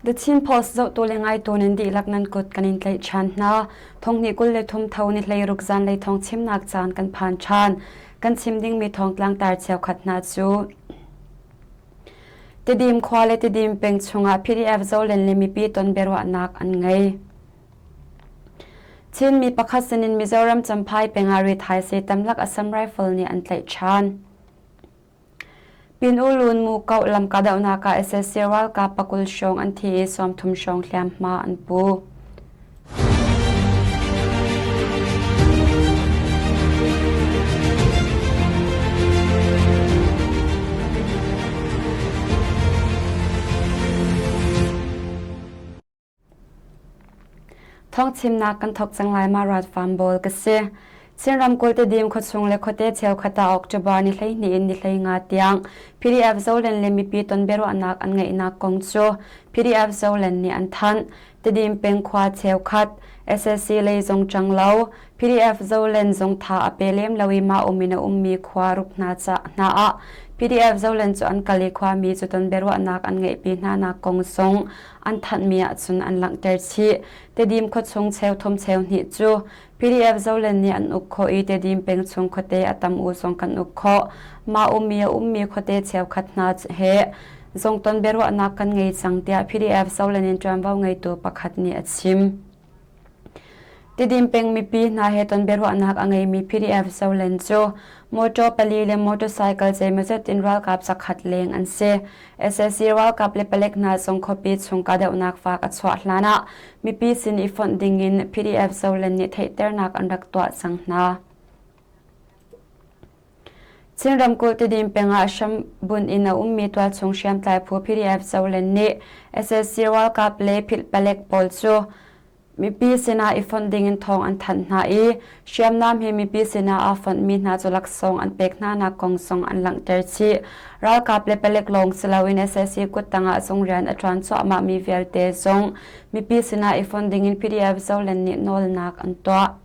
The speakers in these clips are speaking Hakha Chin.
The Chin Post zohtu le ngaitu nan dihlak nan kut kan in tlaih ṭhan hna. Thonghnih 23 tho ni 16 zanlei thawng chimnak caan kan phan ṭhan. Kan chim dingmi thawngtlang tar cheukhat hna cu Tidim khua le Tidim peng chungah PDF Zolen le mipi ton biaruahnak an ngei. Chinmi pakhat sinin Mizoram Champhai peng ah rithaisii tamlak Assam Rifle nih an tlaih ṭhan. Pin U Lun Mu Koh lam kahdohnak ah sac ralkap pakul hrawng an thi i 30 hrawng hliamhma an pu. Thawngchimnak kan thawk cang lai ma rat farm bawl ka si. Chin ramkulh Tedim khuachung le khuate cheukhat ah October ni 12 in ni 15 tiang PDF Zolen le mipi ton biaruahnak an ngeihnak kong cu PDF Zolen nih an thanh. Tedim peng khua cheukhat SSC lei zong ṭang lo PDF Zolen zong tha a pe lem lo i mah um in a ummi khua ruk hna ca hna ah PDF Zolen cu an kal i khuami cu ton biaruahnak an ngeihpi hna nak kong zong an thanhmi ahcun an langhter chih. Tedim khuachung cheuthum cheuhnih cu PDF Zolen nih an uk khawh i Tedim peng chung khuate a tam u zong kan uk khawh. Mah ummi a ummi khuate cheukhat hna he zongton biaruahnak kan ngei cang tiah PDF Zolen in ṭuanvo ngeitu pakhat nih a chim. Tidim peng mipi hna he ton biaruahnak a ngeimi PDF Zolen cu motor pali le motorcycle zeimawzat in ralkap zakhat leng an si. Sac ralkap le palek hna zong khuapi chung kahdohnak fak a chuah hlan ah mipi sin i fonh dingin PDF Zolen nih theihternak an rak tuah cang hna. Chin ramkulh Tidim peng ah hrambunh in a ummi tualchung hriamtlai phu PDF Zolen nih sac ralkap le palek pawl cu mipi sinah i fonh dingin thawng an thanh hna i hriamnam he mipi sinah aa fonhmi hna cu laksawng an pek hna nak kong zong an langhter chih. Ralkap le palek lawng si loin sac kuttang ah zung rian a ṭuan cuahmahmi vialte zong mipi sinah i fonh dingin PDF Zolen nih nawlnak an tuah.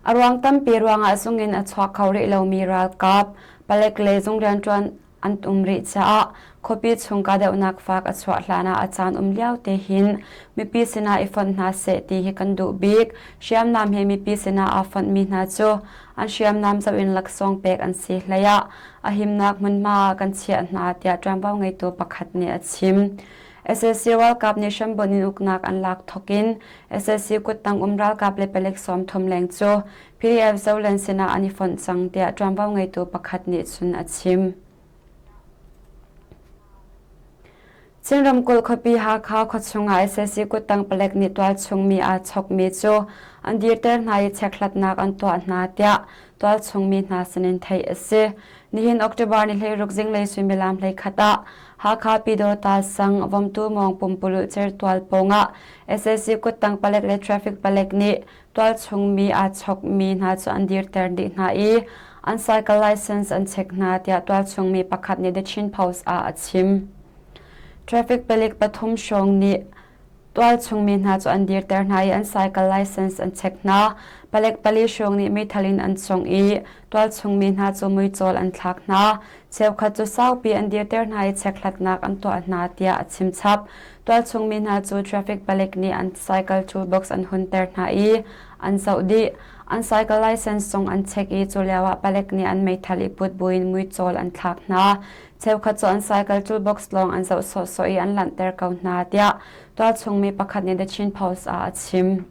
A ruang tampi ruangah zung in a chuak kho rih lomi ralkap, palek le zung rianṭuan an um rih caah khuapi chung kahdohnak fak a chuah hlanah a caan um lio te hin mipi sinah i fonh hna seh ti hi kan duh bik. Hriamnam he mipi sinah aa fonhmi hna cu an hriamnam zoh in laksawng pek an si hlei ah a himnak hmunhma ah kan chiah hna tiah ṭuanvo ngeitu pakhat nih a chim. Sac ralkap nih hrambunh in uknak an lak thawk in Sac kuttang um ralkap le palek 30 leng cu PDF Zoland sinah an i fonh cang tiah ṭuanvo ngeitu pakhat nih cun a chim. Chin ramkulh khuapi Hakha khuachung ah sac kuttang palek nih tualchung mi aa chokmi cu an dirter hna i chekhlatnak an tuah hna tiah tualchung mi hna sinin theih a si. Nihin October ni 16 zinglei suimilam 11 ah Hakha Pyidawta sang Vomtu mawng pumpululh certual pawngah Sac kuttang palek le traffic palek nih tualchung mi aa chokmi hna cu an dirter dih hna i an cycle license an check hna tiah tualchung mi pakhat nih The Chin Post ah a chim. Traffic palik pathum hrawng nih tualchung mi hna cu an dirter hna i an cycle license an check hna. Palek pali hrawng nih meithal in an songh i tualchung mi hna cu muicawl an thlak hna. Cheukhat cu saupi an dirter hna i chekhlatnak an tuah hna tiah a chim chap. Tualchung mi hna cu traffic palik nih an cycle toolbox an hunter hna i an zoh dih. An cycle license zong an check i cu lioah palek nih an meithal i put buin muicawl an thlak hna. Cheukhat cu an cycle toolbox lawng an zoh sawhsawh i an lanhter ko hna tiah tualchung mi pakhat nih The Chin Post ah a chim.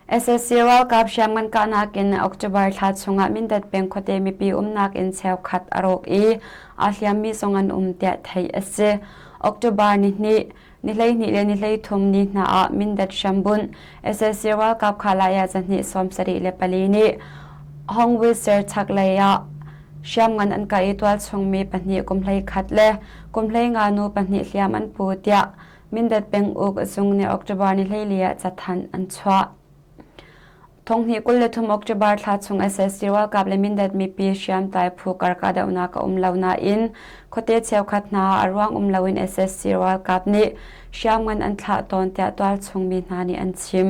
Sac ralkap hriamngan kahnak in October thla chungah Mindat peng khuate mipi umnak inn cheukhat a rawk i aa hliammi zong an um tiah theih a si. October nihnih, ni 12 le ni 13 ni hna ah Mindat hrambunh sac ralkap khalaya zahnih 74 nih Hongwilser chaklei ah hriamngan an kah i tualchung mi pahnih kum 11 le kum 15 nu pahnih hliam an pu tiah Mindat penguk zung nih October ni 14 ah cathanh an chuah. Thonghnih 23 October thla chung sac ralkap le Mindat mipi hriamtlai phu kar kahdohnak a um lo nain khuate cheukhat hna a ruang um loin sac ralkap nih hriamngan an thlah tawn tiah tualchung mi hna nih an chim.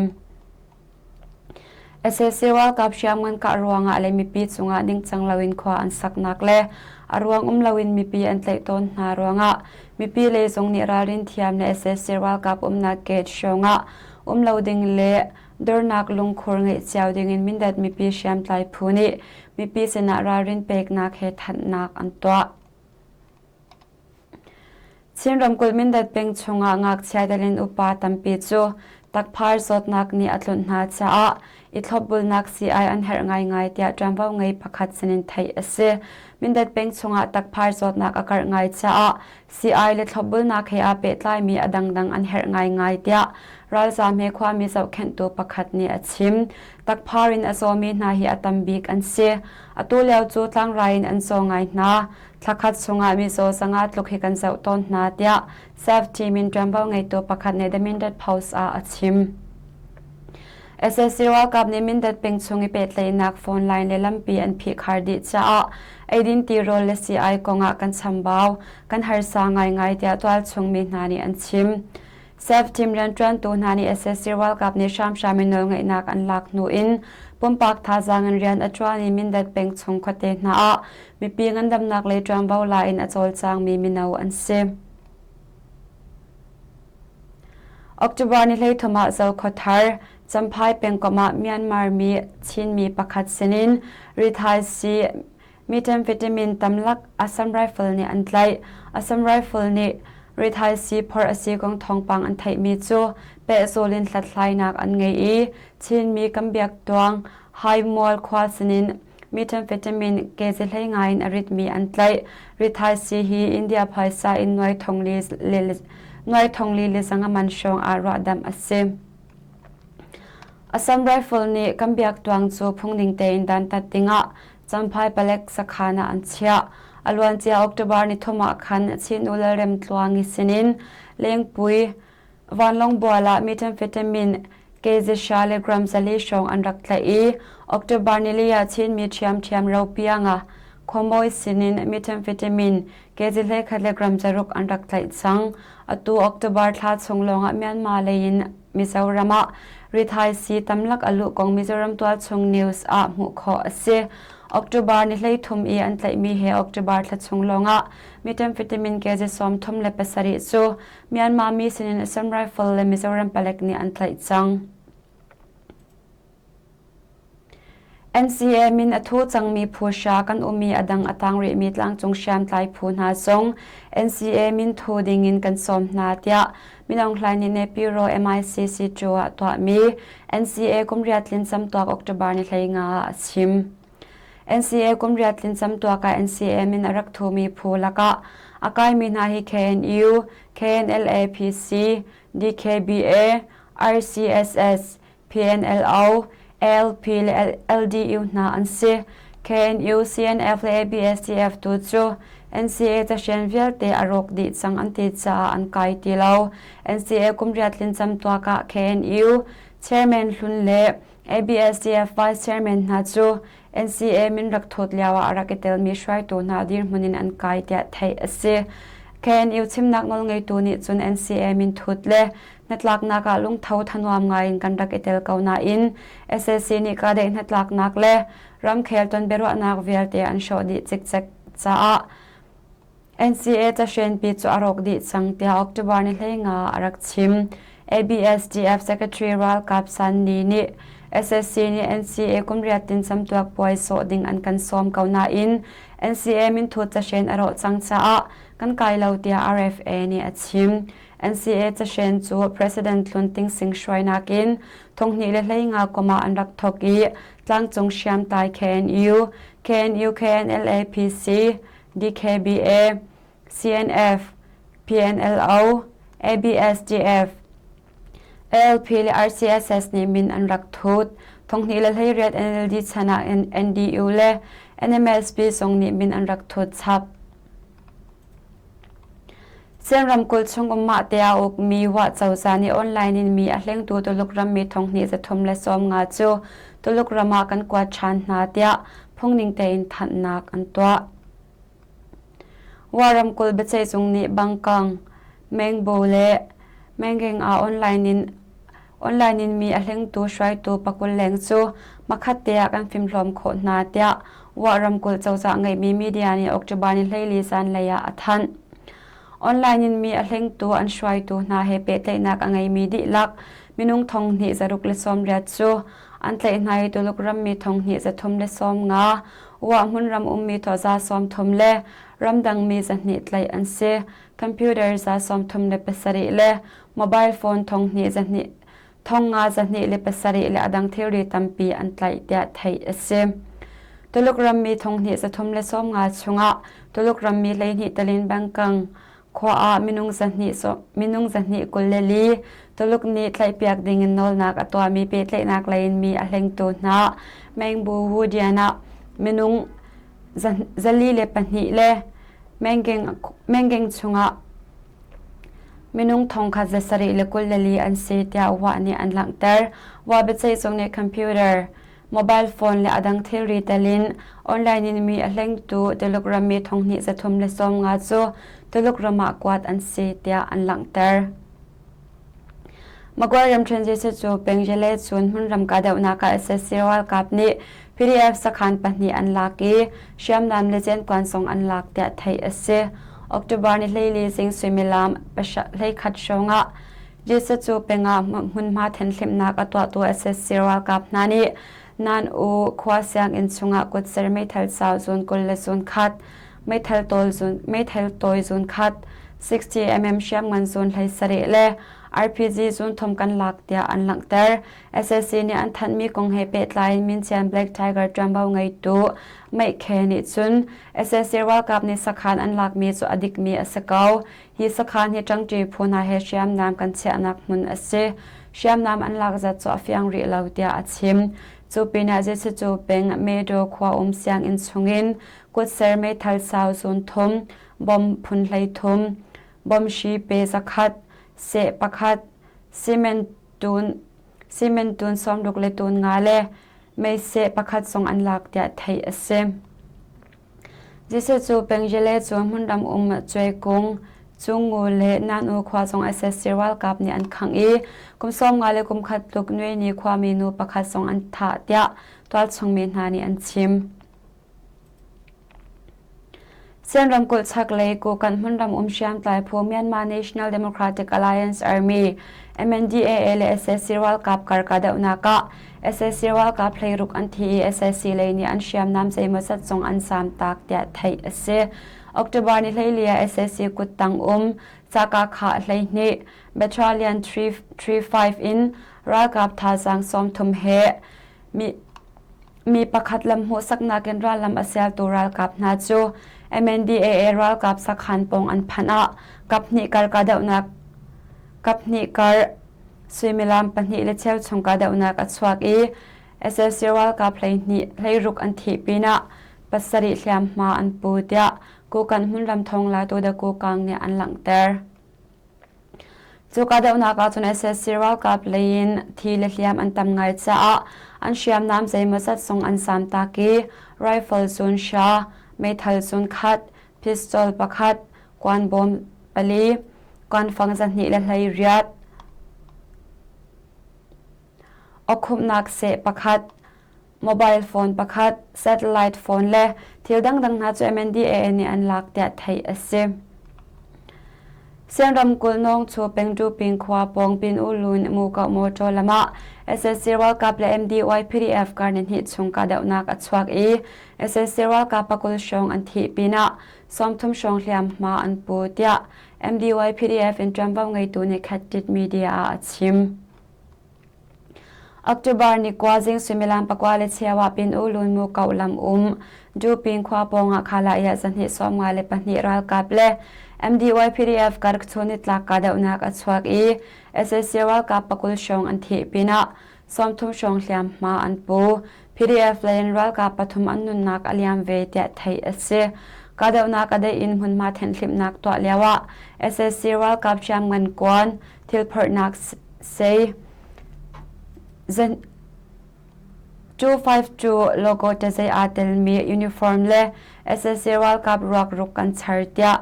Sac ralkap hriamngan kah ruangah le mipi cungah ningcang loin khua an saknak le a ruang um loin mipi an tlaih tawn hna ruangah mipi lei zong nih ralrin thiam le sac ralkap umnak gate hrawngah um lo ding le dornak lungkhur ngeih cio dingin Mindat mipi hriamtlai phu nih mipi sinah ralrin peknak he thanhnak an tuah. Chin ramkulh Mindat peng chungah ngakchia telin upa tampi cu takphar zawtnak nih a tlunh hna caah i thlopbulnak sii-ai an herh ngaingai tiah ṭuanvo ngei pakhat sinin theih a si. Mindat peng chungah takphar zawtnak a karh ngai caah sii-ai le thlopbulnak he aa pehtlaimi a dangdang an herh ngaingai tiah ralzaam he khuami zohkhenhtu pakhat nih a chim. Takphar in a zawmi hna hi a tam bik an si. Atu lio cu tlangrai in an zaw ngai hna. Thlakhat chungah mizaw zanga tluk hi kan zoh tawn hna tiah Self Team in ṭuanvo ngeitu pakhat nih The Mindat Post ah a chim. SAC ralkap nih Mindat peng chung i pehtlaihnak phone line le lampi an phihkhar dih caah eidin tirawl le sii-ai kongah kan chambau, kan harsa ngaingai tiah tualchung mi hna nih an chim. Self team rianṭuantu hna nih sac ralkap nih hramhram in nawlngeihnak an lak hnu in pumpak thazaang in rian a ṭuan i Mindat peng chung khuate hna ah mipi ngandamnak lei ṭuanvo la in a cawlcangmi mino an si. October ni 13 ah Zokhawthar, Champhai pengkomh ah Myanmar mi Chinmi pakhat sinin rithaisii Methamphetamine tamlak Assam Rifle nih an tlaih. Assam Rifle nih rithaisii phorh a si kong thawngpang an theihmi cu pehzul in hlathlainak an ngei i Chinmi kan biaktuang Haimual khua sinin methamphetamine kezi hlei ngai in a ritmi an tlaih. Rithaisii hi India phaisa in nuai thong li le zanga man hrawng ah ruahdamh a si. Assam Rifle nih kan biaktuang cu phungning tein dantat dingah Champhai palek sakhan ah an chiah. A luancia October nithum ah khan Chin U Lalremtluangi sinin Lengpui vanlawng bual ah methamphetamine kg hra le gram 400 hrawng an rak tlaih i October nili ah Chinmi ṭhiamṭhiam Ropianga khuamawi sinin methamphetamine kg 11 le gram 6 an rak tlaih cang. Atu October thla chung lawngah Myanmar lei in Mizoram ah rithaisii tamlak a luh kong Mizoram tualchung news ah hmuh khawh a si. October ni 13 i an tlaihmi he October thla chung lawngah methamphetamine kg 37 cu Myanmar mi sinin Assam Rifle le Mizoram palek nih an tlaih cang. NCA min a thu cangmi phu hra kan um i a dang a tang rihmi tlangcung hriamtlai phu hna zong NCA min thu dingin kan sawm hna tiah Min Aung Hlaing nih Nepiro MICC cu ah tuahmi NCA kumriat tlin camtuak October ni 15 ah a chim. NCA kumriat tlin camtuak ah NCA min a rak thumi phu lakah a kaimi hna hi KNU, KNLA-PC, DKBA, RCSS, PNLO, ALP le LDU hna an si. KNU, CNF le ABSDF tu cu NCA cahrian vialte a rawk dih cang an ti caah an kai ti lo. NCA kumriat tlin camtuak ah KNU chairman hlun le ABSDF vice chairman hna cu NCA min rak thut lio ah a rak i telmi hruaitu hna dirhmun in an kai tiah theih a si. KNU chimnak nawlngeitu nih cun NCA min thut le hnatlaknak ah lungtho thanuam ngaiin kan rak i tel ko nain sac nih kahdaih hnatlaknak le ramkhel ton biaruahnak vialte an hrawh dih cikcek caah NCA cahrenpi cu a rawk dih cang tiah October ni 15 ah a rak chim. ABSDF Secretary Ralkap San Ni nih SSC nih NCA kum riat tin camtuak puai sawh ding an kan sawm ko nain NCA minthut cahren a rawh cang caah kan kai lo tiah RFA nih a chim. NCA cahren cu President Hlun Ting Sing hruainak in 2015 kum ah an rak thawk i tlangcung hriamtlai KNU, KNU KNLA PC, DKBA, CNF, PNLO, ABSDF, ALP le RCSS nih min an rak thut. 2018 NLD chan ah NDU le NMSP zong nih min an rak thut chap. Chin ramkulh chung um mahte a ukmi Wah cozah nih online in mi a hlengtu Tuluk rammi 2350 cu Tuluk ram ah kan kuat ṭhan hna tiah phungning tein thanhnak an tuah. Wah ramkulh biaceihzung nih Bangkang, Mengbo le Mengeng ah online in Online in mi a hlengtu hruaitu pakul leng cu hmakhat te ah kan fimhlawm khawh hna tiah Wa ramkulh cozah ngeihmi media nih October ni 14 zanlei ah a thanh. Online in mi a hlengtu an hruaitu hna he pehtlaihnak a ngeimi dihlak minung 2680 cu an tlaih hna i Tuluk rammi 2350, Wa hmunram ummi 30 le ramdangmi 200 tlaih an si. Computer 37 le mobile phone 2 527 le a dang thilri tampi an tlaih tiah theih a si. Tuluk rammi 2350 chungah Tuluk rammi 12 talin Bangkang khua ah minung 224 Tuluk nih tlaihpiak dingin nawlnak a tuahmi pehtlaihnak lei in mi a hlengtu hna Mengbu Wudian ah minung 402 le Mengeng chungah Minung thongkhat 724 an si tiah Wah nih an langhter. Wah biaceihzung nih computer, mobile phone le a dang thilri tel in online in mi a hlengtu Tuluk rammi thonghnih 350 cu Tuluk ram ah kuat an si tiah an langhter. Magway ramṭhen Jesuh cu Pengjele cun hmunram kahdohnak ah sac ralkap nih PDF sakhan pahnih an lak i hriamnam le cenkuan zong an lak tiah theih a si. October ni 14 zing suimilam 11 hrawng ah Jesuh cu peng ah hmunhma thenhlimnak a tuahtu sac ralkap hna nih Nan U khua sianginn chungah kutser meithal sau zun 20 le zun khat, meithal tawl zun meithal tawi zun khat, 60 mm hriamngan zun 17 le RPG zun thum kan lak tiah an langhter. SAC nih an thanhmi kong he pehtlai in Mincian Black Tiger ṭuanvo ngeitu Meikhe nih cun SAC ralkap nih sakhan an lakmi cu a dikmi a si ko. Hi sakhan hi ṭangṭi phu hna he hriamnam kan chiahnak hmun a si. Hriamnam an lak zat cu a fiang rih lo tiah a chim. Cu pinah Jesucu peng Medo khua um sianginn chungin kutser meithal sau zun thum, bom phun 13, bom hri pe zakhat, seh pakhat, cement tun, cement tun 60 le tun nga le meiseh pakhat zong an lak tiah theih a si. Jesuh cu Pengjele cu hmunram um Cuaikung, Cungngu le Nanu khua zong sac ralkap nih an khangh i kum 50 le kum khat tluk Nueni khuami nu pakhat zong an thah tiah tualchung mi hna nih an chim. Chin ramkulh chaklei Kokanh hmunram um hriamtlai phu Myanmar National Democratic Alliance Army MNDAA le sac ralkap kar kahdohnak ah sac ralkap hleiruk an thi i sac lei nih an hriamnam zeimawzat zong an zaamtak tiah theih a si. October ni 14 ah sac kuttang um Cakakha 12 Battalion 335 in ralkap thazaang 30 he mi Mi pakhat lam hmuhsaknak in rallam a sialtu ralkap hna cu MNDAA ralkap sakhan pawng an phanh ah kaphnih kar kahdohnak kaphnih kar suimilam pahnih le cheu chung kahdohnak a chuak i sac ralkap 12 hleiruk an thih pinah pasarih hliamhma an pu tiah Kokanh hmunram thawngla tu The Kokang nih an langhter. Cu kahdohnak ahcun sac ralkap lei in thi le hliam an tam ngai caah an hriamnam zeimawzat zong an zaamtak i rifle zun hra, meithal zun khat, pistol pakhat, kuanbawm pali, kuanfang 218, awkhumhnak seh pakhat, mobile phone pakhat, satellite phone le thil dangdang hna cu MNDAA nih an lak tiah theih a si. Sian ramkulh Nawngchu Pengtu Ping khua pawng Pin U Lun Mukoh motor lam ah sac ralkap le MDY PDF kar nihnih chung kahdohnak a chuak i sac ralkap pakul hrawng an thih pinah 30 hrawng hliamhma an pu tiah MDY PDF in ṭuanvo ngeitu nih Khat Media ah a chim. October ni kua zing suimilam pakua le cheu ah Pin U Lun Mu Ko lam um Duping khua pawngah Khalaya zahnih 52 ralkap le MDY PDF kark chun nitlak kahdohnak a chuak i sac ralkap pakul hrawng an thih pinah 30 hrawng hliamhma an pu. PDF lei in ralkap pathum an nunnak a liam ve tiah theih a si. Kahdohnak a daih in hmunhma thenhhlimhnak tuah lioah sac ralkap hriamngan kuan thilphorhnak sei 252 logo ṭazei aa telmi uniform le sac ralkap ruak ruk kan char tiah.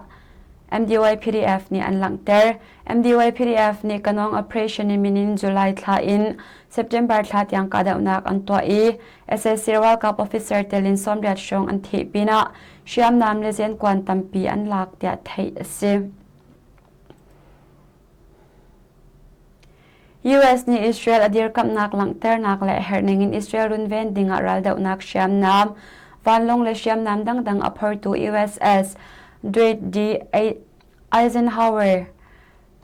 MDY-PDF nih an langhter. MDY-PDF nih Kanawng Operation in min in July thla in September thla tiang kahdohnak an tuah i sac ralkap officer tel in 80 hrawng an thih pinah hriamnam le zenkuan tampi an lak tiah theih a si. US nih Israel a dirkamhnak langhternak le herhning in Israel runven dingah raldohnak hriamnam, vanlawng le hriamnam dangdang a phortu USS Dwight D. Eisenhower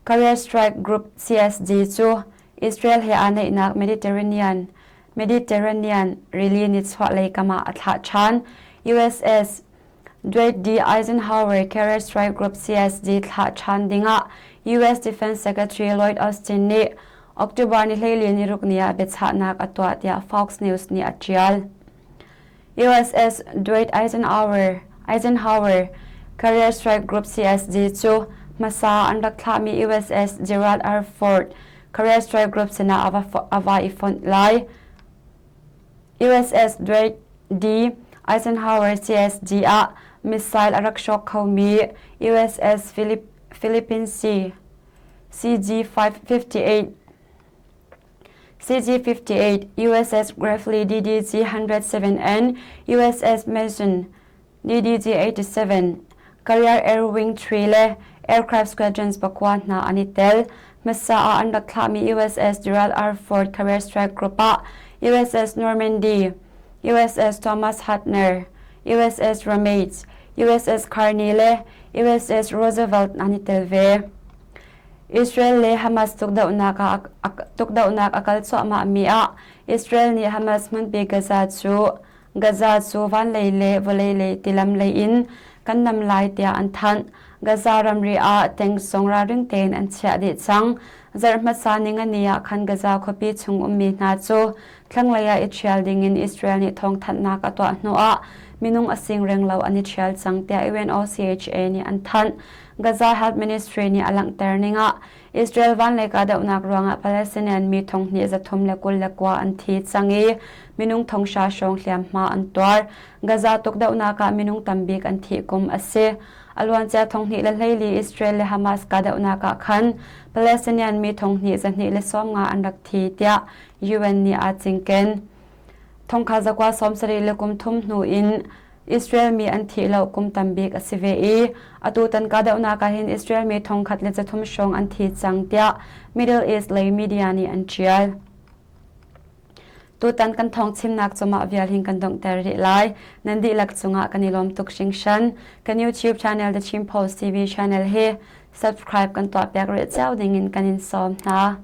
Carrier Strike Group CSG cu Israel he aa naihnak Mediterranean Mediterranean rili nichuahlei kam ah a thlah ṭhan. USS Dwight D. Eisenhower Carrier Strike Group CSG thlah ṭhan dingah US Defense Secretary Lloyd Austin nih October ni 14 ni ruk ni ah biachahnak a tuah tiah Fox News nih a ṭial. USS Dwight Eisenhower, Eisenhower Carrier Strike Group CSG cu hmasa an rak thlahmi USS Gerald R. Ford Carrier Strike Group sinah a va i fonh lai. USS Dwight D. Eisenhower CSG ah missile a rak hrawk khomi USS Philippine Sea CG-58 CG-58, USS Gravely DDG-107N, USS Mason DDG-87, Carrier Air Wing 3 le Aircraft Squadrons pakua hna an i tel. Hmasa ah an rak thlahmi USS Gerald R. Ford Carrier Strike Group ah USS Normandy, USS Thomas Hutner, USS Ramage, USS Carney le USS Roosevelt an i tel ve. Israel le Hamas tukdohnak ah tukdohnak a kal cuahmahmi ah Israel nih Hamas hmunpi Gaza cu Gaza cu vanlei le vawlei lei tilam lei in kan nam lai tiah an thanh. Gaza ramri ah tengsong ralring tein an chiah dih cang. Zarh hmasa ningani ah khan Gaza khuapi chung ummi hna cu thlanglei ah i ṭhial dingin Israel nih thawngthanhnak a tuah hnuah minung a sing renglo an i ṭhial cang tiah UNOCHA nih an thanh. Gaza Health Ministry nih a langhter ning ah Israel vanlei kahdohnak ruangah Palestinian mi thonghnih 329 an thi cang i minung thonghra hrawng hliamhma an tuar. Gaza tukdohnak ah minung tambik an thih kum a si. A luancia 2024 Israel le Hamas kahdohnak ah khan Palestinian mi thonghnih 290 an rak thi tiah UN nih aa cinken. Thongkha zakua 70 le kum thum hnu in Israel mi an thih lo kum tambik a si ve i atutan kahdohnak ah hin Israel mi thongkhat le 300 hrawng an thi cang tiah Middle East lei media nih an ṭial. Tutan kan thawng chimnak cu mah vial hin kan donghter rih lai. Nan dihlak cungah kan i lawm tuk hringhran. Kan YouTube channel The Chin Post TV channel hi subscribe kan tuahpiak rih cio dingin kan in sawm hna.